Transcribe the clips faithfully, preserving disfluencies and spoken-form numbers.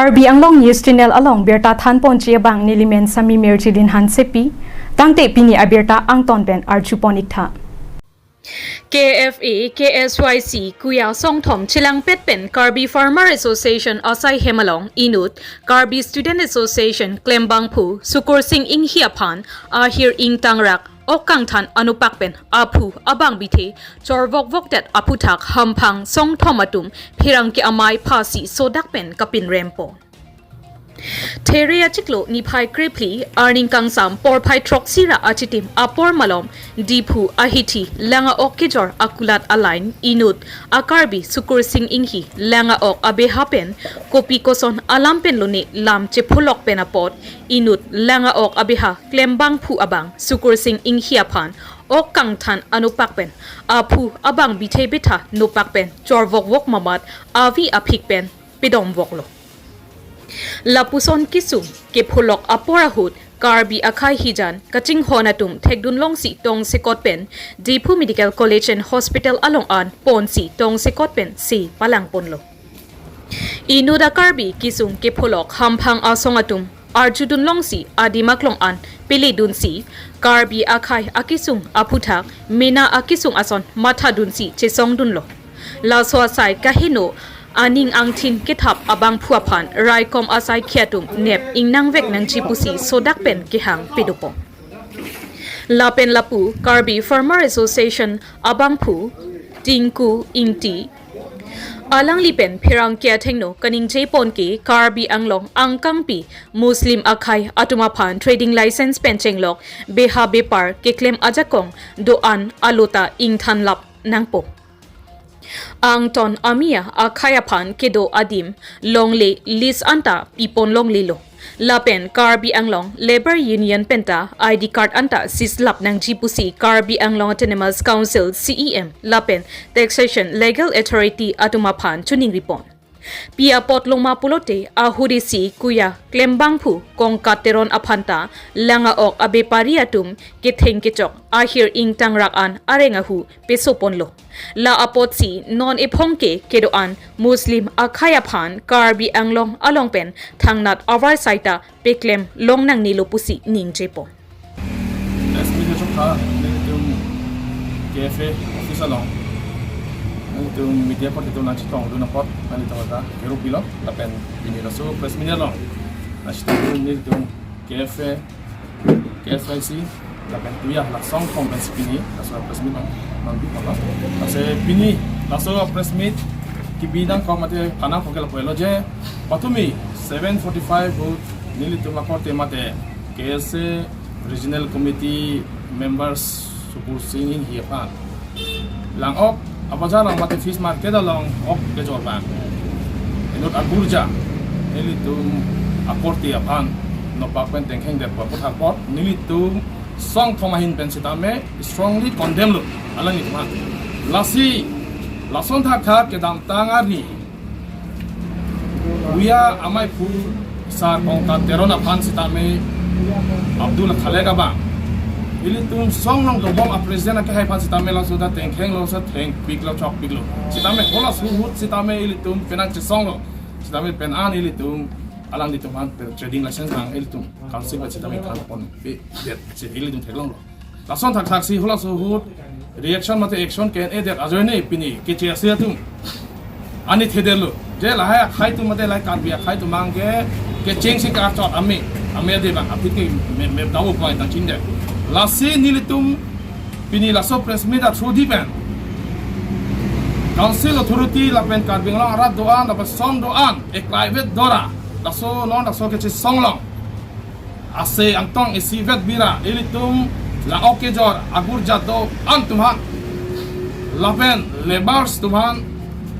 Karbi Anglong News Channel along birta thanponji abang nelimen Sami Mirjilin Hansepi, tangte pini abirta angton pen arjupon iktha. K F A, K S Y C, Kuya Songthom chelangpet pen Karbi Farmer Association asai hem along inut Karbi Student Association klembangphu Sukursing Inghi aphan ahir ingtangrak ok kangthan anopak pen aphu abang bithe chorvokvokdet aphuthak hamphang songthom atum pherangke amei phasi sodak pen kapinrempon. There achiklo niphai krephli arni kangsam porphai throksi ra achitim apor malom Diphu ahithi Langa-ok kejor akulat a-line inut a-Karbi Sukursing Inghi Langa-ok abeha pen kopi koson alam pen lone lam chepholok pen apot inut Langa-ok abeha klembangphu abang Sukursing Inghi aphan ok kangthan anopak pen aphu abang bithe bitha nopak pen chorvokvok mamat avi aphik pen pedomvoklo. Lapuson kesung kepholok apor ahut Karbi akhei hijan kachinghon atum thekdun longsi tongsekot pen Diphu Medical College and Hospital along an ponsi tongsekot pen si palangponlo. Inut a-Karbi kesung kepholok hamphang asong atum arjudun longsi adim aklong an peledunsi Karbi akhei akesung aphuthak mena akesung ason mathadunsi chesongdunlo. Laso asai kaheno aning angthin kethap abangphu aphan raikom asai khiatum nep ingnangvek nangji pusi sodak pen kehang pedopon. Lapen lapu Karbi Farmer Association abangphu Tinku Ingti alangli pen pherangke athengno kaningjepon ke Karbi Anglong angkangpi Muslim akhei atum aphan trading license pen chenglok beha bepar keklem ajakong do-an alota ingthanlap nangpo. Angton amia akhei aphan kedo adim longle list anta pipon longlelo. Lapen Karbi Anglong Labour Union penta I D card anta sislap nangji pusi Karbi Anglong Autonomous Council C E M lapen Taxation Legal Authority atum aphan chiningripon. Pi apotlo ma pulote ahut isi Kuya klembangphu Kongkat Teron aphanta Langa-ok abepari atum ketheng kechok ahir ingtangrak an areng ahu pesoponlo. La apotsi non ephong ke kedo-an Muslim akhei aphan Karbi Anglong along pen thangnat avarsai ta peklem long nangnelo pusi ningjepon. Press meet chokha nelitum K F A office along nelitum media party atum nangchetongdun apot nelitum ta kerup pilo lapen pini laso press meet along nangchetongdun nelitum K F A, K S Y C lapen Kuya la songthom pen si pini laso press meet nang nangbi pala. Laso pini laso press meet kebi nangkok mate kanangkok ke lapu-elo je patumi seven forty-five ahut nelitum akorte mate K S A Regional Committee members Sukursing Inghi aphan Lang-ok abazar along mate fish market along ok kejor abang inut agurja nelitum akorte aphan nopak pen tengkheng det apot apot nelitum songthom ahin pen sitame strongly condemn lo alangli aphan. Lasi lason thakthak kedamtang arni Kuya ameiphu sar Kongkat Teron aphan sitame Abdul Khalek abang ilitum song along dobom a-president akehai aphan sitame laso ta tengkheng lo, sa thengpiklo, chokpiklo. Sitame halaso ahut sitame ilitum penang chesonglo. Sitame pen an ilitum alanglitum aphan pen trading license abang ilitum council pen sitame thanponpe det si ilitum theklonglo. Lason thakthak si halaso ahut reaction mate action ke-en-edet ajoine pini keche ase atum ani thedetlo. Je lahai akhei atum mate lahai Karbi akhei atum abang ke kechengsi karchot ame, ame ade abang aphi ke me, me dawo pai tang chinde. Lasi nelitum pini laso press meet a-through di pen council authority lapen Karbi Anglong arat do-an lapen song do-an, a private dora laso non laso kechesong along ase angtong isivet bira ilitum Lang-ok kejor agurja do-an atum aphan lapen labours atum aphan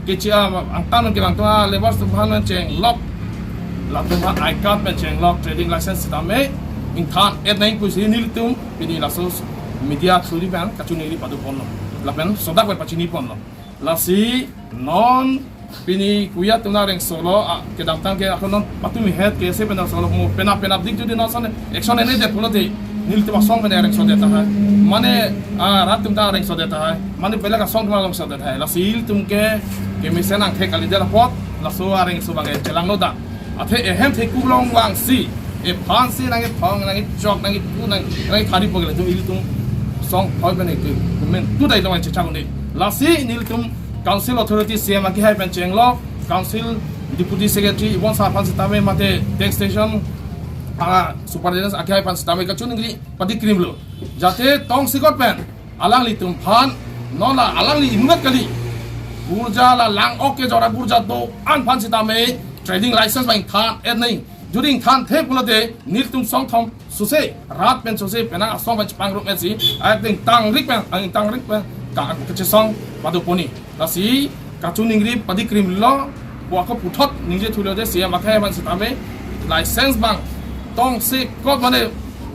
kechi-, ah, angtan kevang atum aphan, labours atum aphan chenglok, latum aphan I card pen chenglok, trading license sitame ingthan-et nang pusi nelitum pini laso media through di pen kachiningri paduponlo lapen sodak pen pachiniponlo. Lasi non pini Kuya atum areng solo, ah, kedamtang ke ako non patumi het ke se penap solo mo penap penap dik jodi non ason action en-edet pulote nelitum asong pen areng sodet tahai. Mane, ah, rat atum ta areng sodet tahai. Mane beleg asong atum areng sodet tahai. Lasi ilitum ke kemesen angthek kalidet apot laso areng so abang chelanglo ta. Athe ehem theklong vangsi, ephansi nangkethong, nangkechok, nangkepu, nang, nangkethari pogel atum ilitum song hoi pen etu, men tu dai long chechak un-e. Lasi nelitum Council Authority, C M akehai pen chenglok, Council Deputy Secretary Ibon sir aphan sitame mate Tax Station, ah, Superintendent akehai aphan sitame kachiningri padikrimlo. Jate tongsekot pen alanglitum aphan, non la alangli inut kali, gurja la lang-ok kejor agurja do-an aphan sitame trading license abang ingthan-et nang. Jodi ingthanthe pulote nelitum songthom sose, rat pen sose, penang asong pen chepangrum-etsi, ayak ding tangrik pen, ang tangrik pen, ka-, kachesong pado poni. Lasi kachiningri padikrimlo, bo ako puthot ningje thulo de, C M akehai aphan sitame license abang tongsekot mane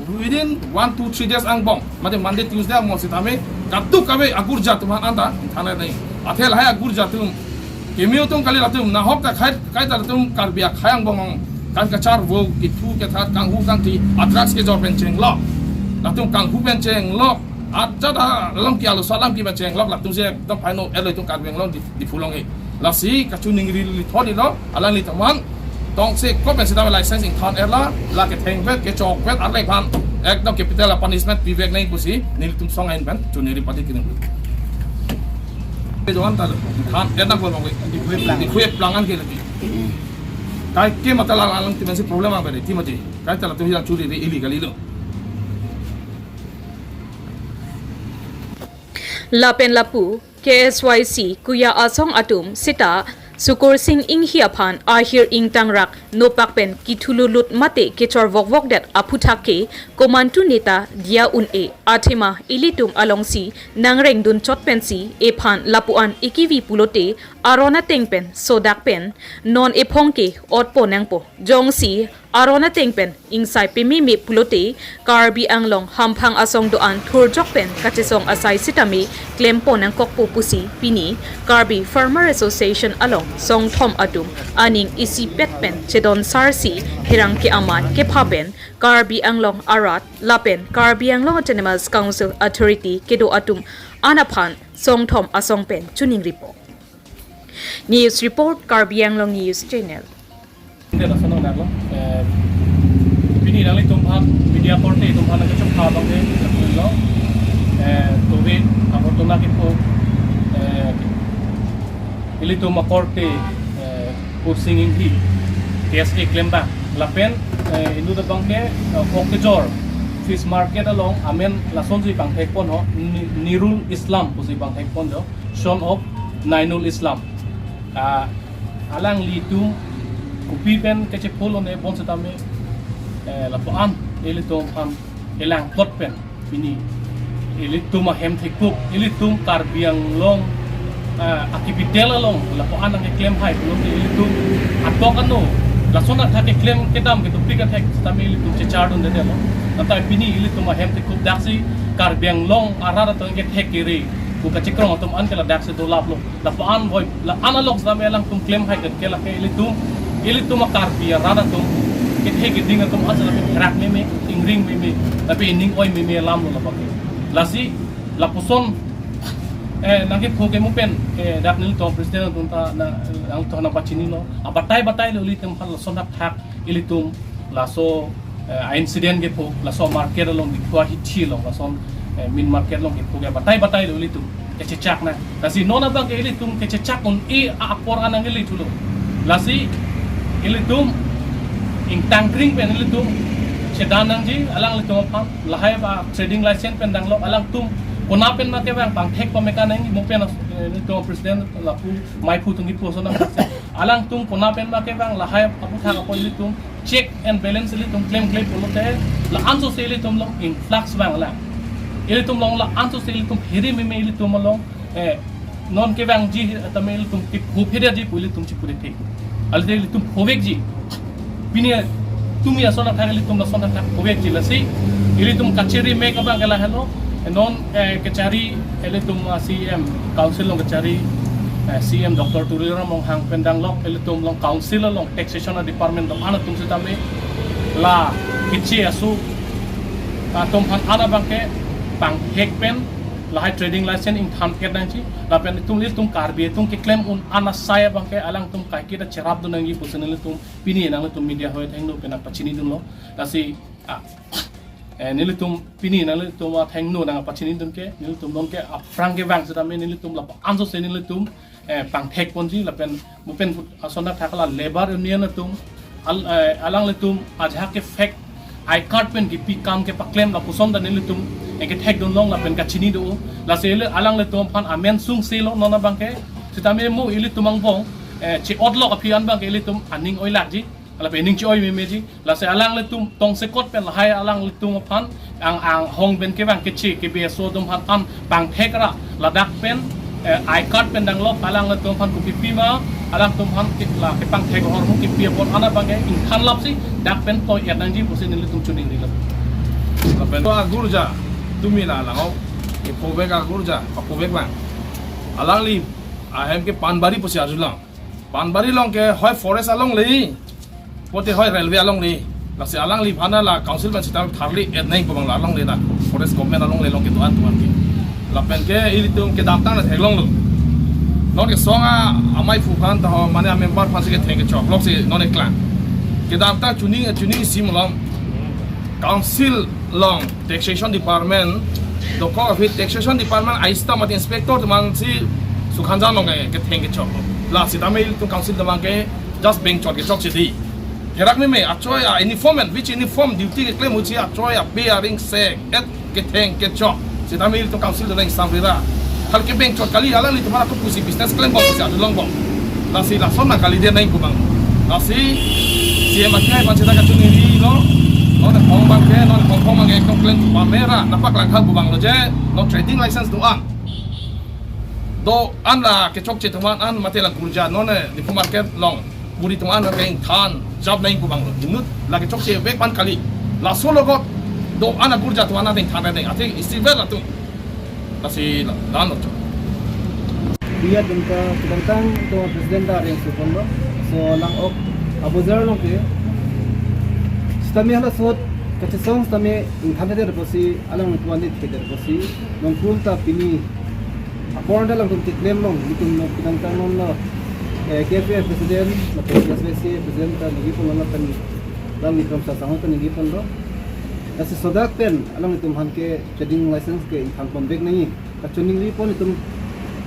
within one to three days angbong, mane Monday, Tuesday angbong sitame kadokave agurja atum aphan anta ingthan-et nang. Athe lahai agurja atum, keme atum kali latum, nahok ta khai, kaita latum Karbi akhei angbong, kan kacharvo, kethu kethat, kanghu kangthi, a-drugs kejor pen chenglok. Latum kanghu pen chenglok, ajat alam ke aluso alam ke pen chenglok, latumsi ekdom phaino-etlo itum Karbi Anglong di, Diphu along ke. Lasi kachiningri lithot-ilo, alanglitum aphan tongsekot pen sitame license ingthan-etlo, la kethengpet, kechokpet arleng aphan ekdom capital a-punishment pivek nang pusi nelitum song ahin pen chiningri padikrim. Doan ta lo, ingthan-et nang bolong ke. Diphu eplang. Diphu eplang an ke lagi. Kaike mata la alanglitum pensi problem abang beri, ti mati. Kaita latum hilang churi re illegally lo. Lapen lapu K S Y C kuya asong atum sita Sukursing Inghi aphan ahir ingtangrak nopak pen kithululut mate kechorvokvokdet aphuthak ke komantu neta diya un-e, athema ilitum alongsi nangrengdunchot pensi ephan lapu-an ekevi pulote aron ateng pen sodak pen non ephong ke otpo nangpo. Jongsi aron ateng pen ingsai pememe pulote Karbi Anglong hamphang asong do-an thurjok pen kachesong asai sitame klempon nangkokpo pusi pini Karbi Farmer Association along songthom atum aning isipet pen chedon sarsi pherangke aman kepha pen Karbi Anglong arat lapen Karbi Anglong Autonomous Council Authority kedo atum an aphan songthom asong pen chiningripo. News report, Karbi Anglong News Channel. Hindi, lason nang lo. Eh, pini nanglitum aphan, media korte atum aphan nangkachok pha abang ke, lo. Eh, Tobit, Agartala kepho, eh, ilitum akorte, eh, Sukursing Inghi, K S A klem abang. Lapen, eh, inut abang ke, eh, ok kejor, fish market along, amen lasonsi pangthekpon ho, Ni-, Nirul Islam pusi pangthekpon jo, son of Nainul Islam. Ah, alanglitum kopi pen kachepho lone bonsitame, eh, lapu-an ilitum aphan elangklot pen pini ilitum ahem thekup, ilitum Karbi Anglong, ah, a-capital along lapu-an nangkeklem hai pulote ilitum atok ano lason athak keklem kedam kedopik athak sitame ilitum chechardundedetlo. Anta pini ilitum ahem thekup daksi Karbi Anglong arat atum kethek kere, pu kachekrong atum an ke ladaksi dolaplo. Lapu-an voi, la-an alok sitame alangtum klem hai ke lake ilitum, ilitum a-Karbi arat atum kethe keding atum an sitame therak meme, ingring meme, tapi ining oi meme alam lo lapu ke. Lasi, lapuson, eh, nangkepho ke mu pen, eh, dak nelitum president atum ta na, nangthan nangpachinilo. Abatai batai lo ilitum aphan lason thakthak ilitum laso, eh, a-incident kepho, laso market along dikhu ahithi along, lason, eh, main market along kepho ke batai batai lo ilitum kechechak nang. Lasi non abang ke ilitum kechechak un-e a-apor anang ili thulo. Lasi ilitum ingtangkring pen ilitum chedan nangji, alanglitum aphan lahai ba trading license pen danglok, alangtum kona pen ma kevang pangthek pameka nangji, mo pen as-, eh, ilitum president lapu maiphu atum kipu ason nang. Alangtum kona pen ma kevang lahai aphuthak apot ilitum check and balance ilitum klemkle pulote la-an sose ilitum along influx vang la. Ilitum along la-an sose ilitum phiri meme ilitum along, eh, non kevangji tame ilitum kepho phedetji pu ilitum chipudethe. Alde ilitum phovekji. Pini tumi ason athak ilitum lason athak phovekji lasi. Ilitum kachiri mek abang ke lahelo. Non, eh, kachari ilitum, ah, C M, Council along kachari, eh, C M Doctor Tuliram Ronghang pen danglok, ilitum along Council along Taxation Department atum an atum sitame la keche aso atum aphan an abang ke pangthek pen lahai trading license ingthan-et nangji, lapen itum ilitum Karbi atum keklem un-an asai abangke alangtum kaiketa cherapdun nangji pusi nelitum pini nanglitum media ahoi athengno pen nangpachinidunlo. Lasi, ah, eh, nelitum pini nanglitum athengno nangpachinidun ke, nelitum nonke aphrang kevang setame nelitum lapu-an sose nelitum, eh, pangthek ponji lapen mo pen put asonda thakla labour union atum al-, eh, alanglitum ajahak ke fake I card pen kipi akam kepaklem lapuson ta nelitum, eh, kethekdunlong lapen kachini do. Lasi ili alanglitum aphan amen sungselo non abangke. Setame mo ilitum angbong, eh, che-otlok aphi an abangke ilitum aning oilakji. Lapen aning che-oi memeji. Lasi alanglitum tongsekot pen lahai alanglitum aphan ang, anghong pen kevang keche ke B S O atum aphan an pangthek ra ladak pen, eh, I card pen danglok alanglitum aphan kopipi ma alangtum aphan ke, la kepangthek ahormu kipi apot an abangke ingthan lapsi dak pen toi-et nangji pusi nelitum choningrilo. Lapen to agurja tumi la lang-ok, e povek agurja, papovek lang. Alangli ahem ke Panbari pusi arjulang. Panbari along ke hoi forest alongle, pote hoi railway alongle. Lasi alangliphan la council pen sita tharli-et nangji pu abang la alongle na. Forest government alongle along kedo-an do-an ke. Lapen ke ilitum kedamtang na theklonglo. Non kesong a-amei aphu aphan ta ho, mane a-member aphan si ketheng kechok lok si non eklang. Kedamtang chuning, chuning isi malom. Council along taxation department, dokok aphi taxation department a-staff mate inspector atum an si sukhanjan along ke ketheng kechok. La sitame ilitum council atum an ke just bengchot kechok chidi. Therak meme, achoi a-uniform, which uniform duty keklem uchi achoi a-bearing sek-et ketheng kechok. Sitame ilitum council atum an ingsam rira. Hal ke bengchot kali, alanglitum aphan ako pusi business klembom pusi adulongbom. Lasi lason nangkalidet nangji pu abang. Lasi C M akhei aphan sita kachiningri lo. Non hong abangke, non hong hong abangke ekdom klem pamera, nangpaklangkha pu abang lo je, non trading license do-an. Do-an la kechokche atum an mate la gurja non, eh, Diphu market along buri atum an ke ingthan jap nangji pu abang lo. Inut la kechokche vek aphan kali. Laso logot do-an agurja atum an ingthan nang. Athe isi ver latum. Lasi la, dan lo chok. Iya dun ka, kedamtang to president ta areng supon lo. So lang-ok abozar along ke. Sitame hala sot kachesong sitame ingthan der pusi, alanglitum an nithek der pusi, nonpun ta pini apor ta alangtum keklem long, ilitum lo kedamtang non lo, eh, K F A president, lapen K S Y C president ta ningje pon lo lapen Lam Vikram Sasang ta ningje pon lo. Lasi sodak pen alanglitum aphan ke trading license ke ingthan ponvek nangji. Kachiningri pon itum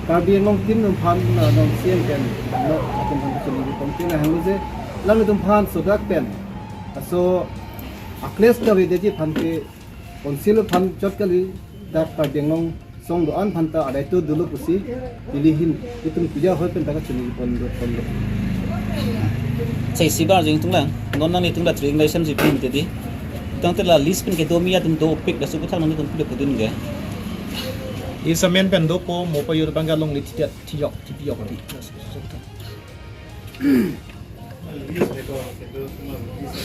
Karbi Anglong team atum aphan, na, non C M pen lo, atum aphan kachiningri pon ke nang hanglo je, alanglitum aphan sodak pen. Laso a-clash kavedetji aphan ke council aphan chot kali, dak Karbi Anglong song do-an aphan ta adai to dolo pusi, neli ahin itum media ahoi pen ta kachiningri pon do pon lo. Sai sibar jing tung lang, non nanglitum ta trading license ipi tadi. Tangte la lease pen kedo mi atum dopik, laso aputhak nanglitum pilo pudun ke. Lease amen pen dopo, mo pajut abangke alongle thithiat thijok thipijok di.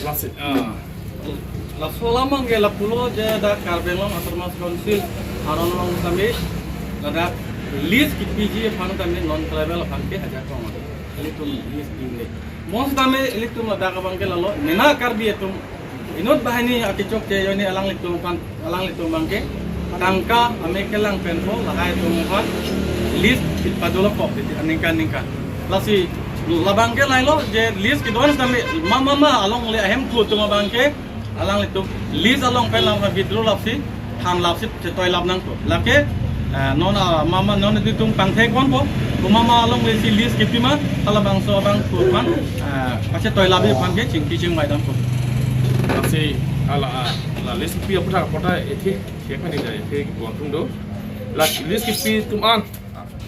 Lasi, ah. Laso alam abangke lapulo je dak Karbi Anglong Autonomous Council aron along sitame ladak lease kipiji aphan tame non tribal aphan ke ajakong. Ilitum lease pile. Mo sitame ilitum ladak abangke lalo, mena Karbi atum inut banghini akechokche ajoine alanglitum aphan, alanglitum abangke tangka ame kelang pen po lahai atum aphan lease padolokok aningkan ningkan. Lasi labangke lailo je lease kedo-an sitame mama ma alongle ahemphu atum abangke alanglitum lease along pen lam withdraw lapsi, than lapsi, chetoi lap nangpo. Lake, eh, non, ah, mama non itum pangthek ponpo, komat ma alongle si lease kipi ma, halabangso abangphu aphan, eh, pachetoi lapji aphan ke chingki chingvai dampo. Lasi, ala, ah, la lease kipi aputhak apot ta ethe, ethe mane ja ethe kibon tung do. La lease kipi atum an,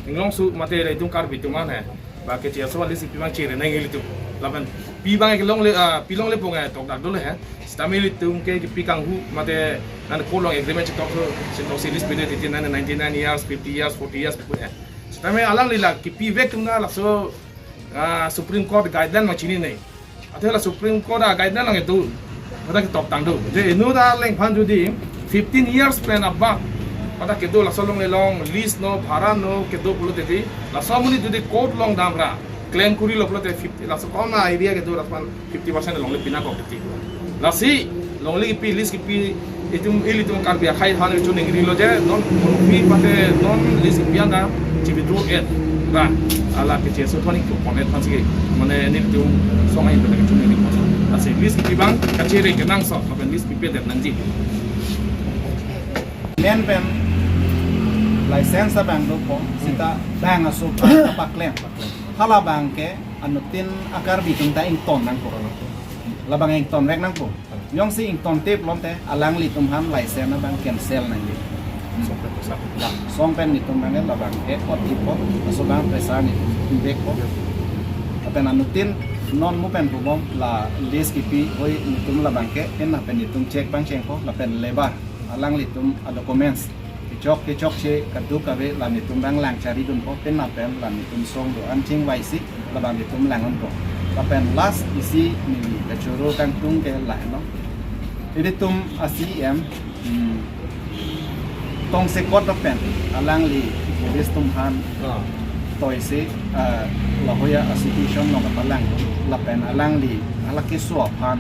inglong su mate la itum Karbi atum an he. Ba ke chiyaswa lease kipi abang chere nang ilitum. Lapen pi abang kelongle, ah, pi longle pong, eh, tokdak dolo he. Sitame ilitum ke kipi kanghu mate nang ko along agreement chetok so, chetok si lease pide titi nang ninety-nine years, fifty years, forty years pu he. Sitame alangli la kipivek atum na laso, ah, Supreme Court guideline abang chinine. Athe la Supreme Court a-guideline abang kedo. Pada ketok tang do. Je inut arleng aphan jodi fifteen years pen abang pada kedo, laso alongle along lease no, bhara no kedo pulote di, laso amonit jodi court along damra claim kurilo pulote fifty, laso kona area kedo laso aphan fifty percent alongle pinangkok titi. Lasi Longle kipi, list kipi, itum, ilitum Karbi akhei aphan choningri lo je, non kopi pate non list kipi anta chi-withdraw-et ra, hala ke che so thoni ko pon-et aphan si, mane nelitum asong ahin pen choningri pon. Lasi list kipi abang kachere kenangsot, lapen list kipi det nangji. Men pen license abang dopo, seta bang aso paklem. Hala abang ke anuttin a-Karbi atum ta ington nangpo. Labang ington vek nangpo. Jongsi ingtontip lonte alanglitum aphan license abang cancel nangji. Song pen netum abang labang ke ot ipo, laso abang paisa netum vekpo. Lapen anuttin non mu pen pubom la list kipi hoi netum labang ke, pin lapen netum check abang chengpo, lapen labour alanglitum a-documents kechok kechokche kadokave la netum abang lang charidunpo, pin lapen la netum song do-an chingvaisi labang netum lang-unpo. Lapen last isi neli kachoro kangtung ke lahelo. Ilitum a-C E M, hmm, tongsekot lapen alangli police atum aphan Ah. toise, ah, la hoi a-situation along kapalang, lapen alangli hala keso aphan,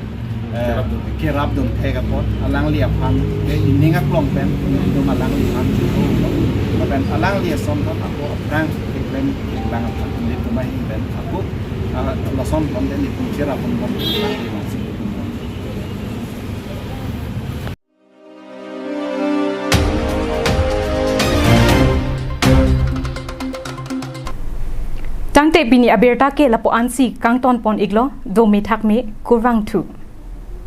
eh, Kerapdun. kerapdun thek apot, alangli aphan ke ening aklong pen netum alangli aphan choro lo. Lapen alangli ason aphan ako aphrang keklem keklang aphan netum ahin pen ako, ah, lason aphan pen netum cherapdun bom alangli aphan si. Tangte pini abirta ke lapu-an si kangton pon iklo, dome thakme, kurvangthu.